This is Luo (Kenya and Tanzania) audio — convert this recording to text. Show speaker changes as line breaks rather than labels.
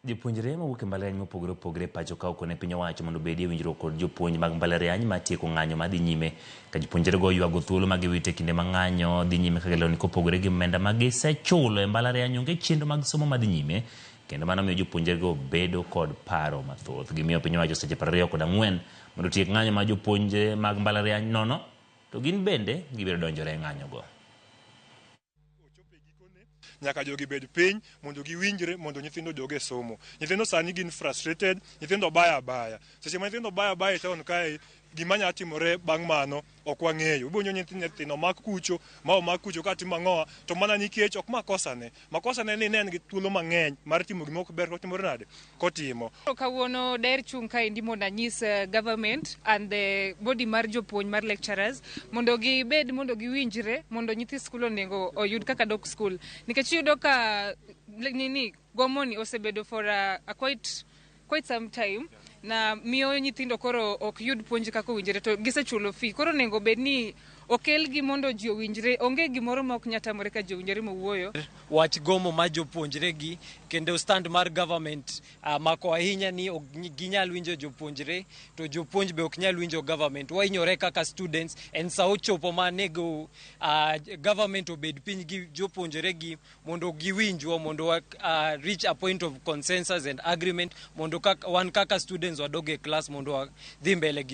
Jopuonjre mawuok e mbalariany mopogore opogore e pacho ka okone piny owacho mondo obedie winjruok kod jopuonj mag mbalariany ma tieko ng'anyo madhi nyime ka jopuonjrego oywago thuolo ma giwito e kinde ma ng'anyo dhi nyime ka gilero ni kopogore gi omenda ma gisechulo e mbalariany onge chenro mag somo madhi nyime kendo mano miyo jopuonjrego bedo kod paro mathoth. Gimiyo piny owacho seche 24 mondo otiek ng'anyo ma jopuonjre mag mbalariany nono to gin bende gibiro donjore e ng'anyogo.
Nyaka jogi bed piny mondo giwinjre mondo nyithindo odog e somo. Nyithindo sani gin frustrated, nyithindo bayo abaya. Seche ma nyithindo bayo abaya e town kae, gima nyalo timore bang' mano ok wang'eyo. Ibiro winjo nyithindo omak kucho, ma omak kucho ka timo ang'owa, to mana nikech ok makosa ne. Makosa ne ni ne en gi thuolo mang'eny mar timo gima ok ber kotimore nade? Kotimo.
Kawuono daher chung' kaendi mondo anyis government and the body mar jopuonj mar lecturers mondo gibed mondo giwinjre mondo nyithi skul onego oyud kaka dok skul nikech iyudo ka nini gomoni osebedo for a quite some time na miyo nyithindo koro ok yud puonj kaka owinjore to gisechulo fee. Koro onego bed ni okelgi mondo ji owinjre. Onge gimoro ma ok nyal tamore ka ji owinjore mowuoyo.
Wach gomo mar jopuonjre gi kendo stand mar government mako ahinya ni ok ginyal winjo jopuonjre to jopuonj be ok nyal winjo government. Wahinyore kaka students en sa ochopo ma nego government obed piny gi jopuonjre gi mondo giwinjwa mondo wa reach a point of consensus and agreement mondo wan kaka students wadog e class mondo wadhi mbele gi.